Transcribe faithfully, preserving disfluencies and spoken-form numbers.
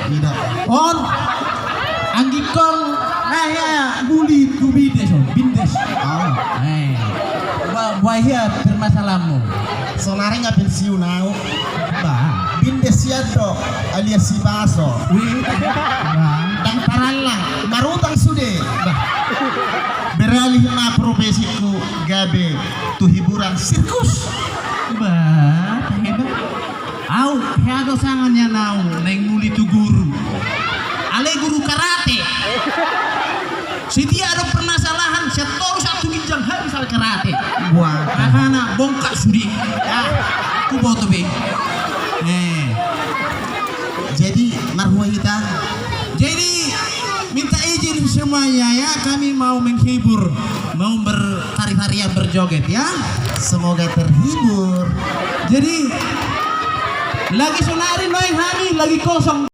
Ida. On. Anggikon. Nah, ya, muli tu bindes, on. Bindes. Ah. Eh. Ba, ba, hea permasalahanmu? Sonari nga pensiun au. Ba. Bindes sian do, alias si Baso. Wih. Ba. Dang parallang, marutang sude. Ba. Beralih ma profesiku gabe tu hiburan sirkus. Ba, hebat. Au, hea do sanga nian au, naeng muli tu guru. Alai guru karate. Setiap adong permasalahan, sian toru sahat tu ginjang, habis ala karate. Wah. Aha na, bongkak sude. Ah, huboto be. Eh. Jadi, marhua hita. Jadi, minta izin semuanya ya, kami mau menghibur, mau bertari-tarian, berjoget ya. Semoga terhibur. Jadi, lagi sonari nuaeng hami, lagi kosong.